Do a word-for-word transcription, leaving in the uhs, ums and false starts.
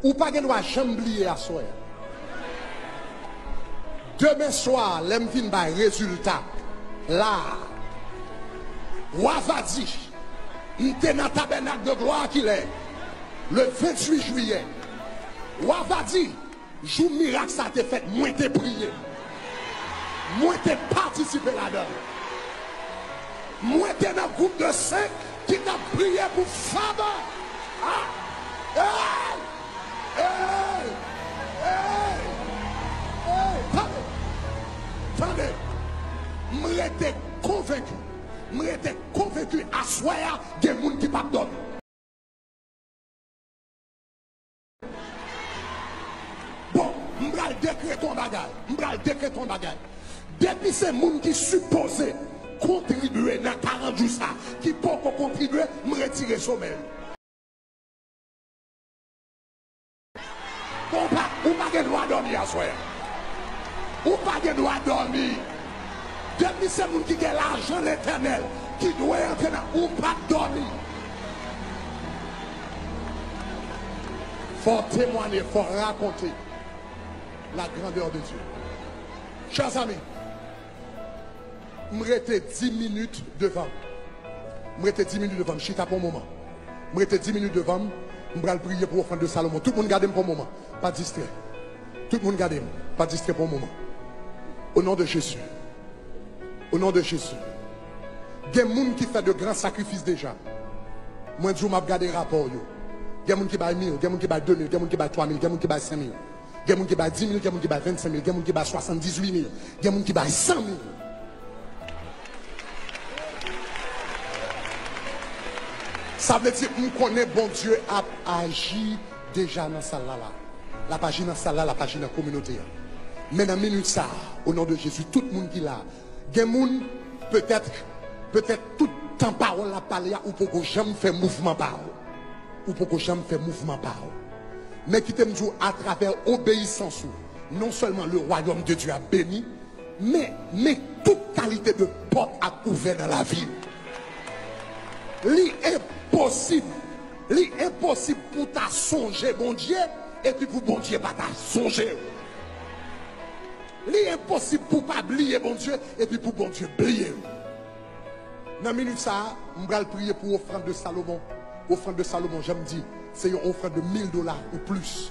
Ou pa gen dwa janm bliye aswè a. Demen swa, lè m vin bay rezilta la a, w a va di, m te nan Tabènak de Glwa kilè? Le venntuit jiyè. W a va di, jou mirak sa a te fèt, mwen te priye. Mwen te patisipe ladan l. Mwen te nan gwoup de senk ki t ap priye pou favè. Ah! Hey! Hey! Hey! Hey! Tande! Tande! M rete konvenki. M rete konvenki aswè a, gen moun ki p ap dòmi. Bon, m pral dekrete yon bagay. M pral dekrete yon bagay. Depi se moun ki sipoze kontribye nan karant jou sa, ki poko kontribye, m retire somèy. Bon, ou pa, ou pa gen dwa dòmi aswè a. Ou pa gen dwa dòmi. Depi se moun ki gen lajan Letènèl ki dwe antre nan, ou p ap dòmi. Fò w temwanye, fò w rakonte la grandeur de Dieu. Chers amis, m rete dis minit devan. M rete dis minit devan. M chita pou yon moman. M rete dis minit devan. M pral priye pou ofrann de Salomon. Tout moun gade m pou yon moman. Pa distrè. Tout moun gade m. Pa distrè pou yon moman. Au nom de Jésus. Au nom de Jésus. Gen moun ki fè de gran sakrifis deja. Mwen di w, m ap gade rapò yo. Gen moun ki bay mil, gen moun ki bay de mil, gen moun ki bay twa mil, gen moun ki bay senk mil. Gen moun ki bay dis mil, gen moun ki bay vennsenk mil, gen moun ki bay swasanndizuit mil, gen moun ki bay san mil. Sa vle di, m konnen Bondye ap aji deja nan sal la la. L ap aji nan sal la, l ap aji nan kominote a. Men nan minit sa a, o non de Jezi, tout moun ki la, gen moun, petèt, petèt tout tan pawòl la ap pale a, ou poko janm fè mouvman pa w. Ou poko janm fè mouvman pa w. Men kite m di w, atravè obeyisans ou, non sèlman le royaume de Dieu ap beni, men, men tout kalite de pòt ap ouvè nan lavi w. Li enposib, li enposib pou w ta sonje Bondye, epi pou Bondye pa ta sonje w. Li enposib pou w pa bliye Bondye, epi pou Bondye bliye w. Nan minit sa a, m pral priye pou ofrann de Salomon. Ofrann de Salomon, jan m di, se yon ofrann de mil dola ou plis.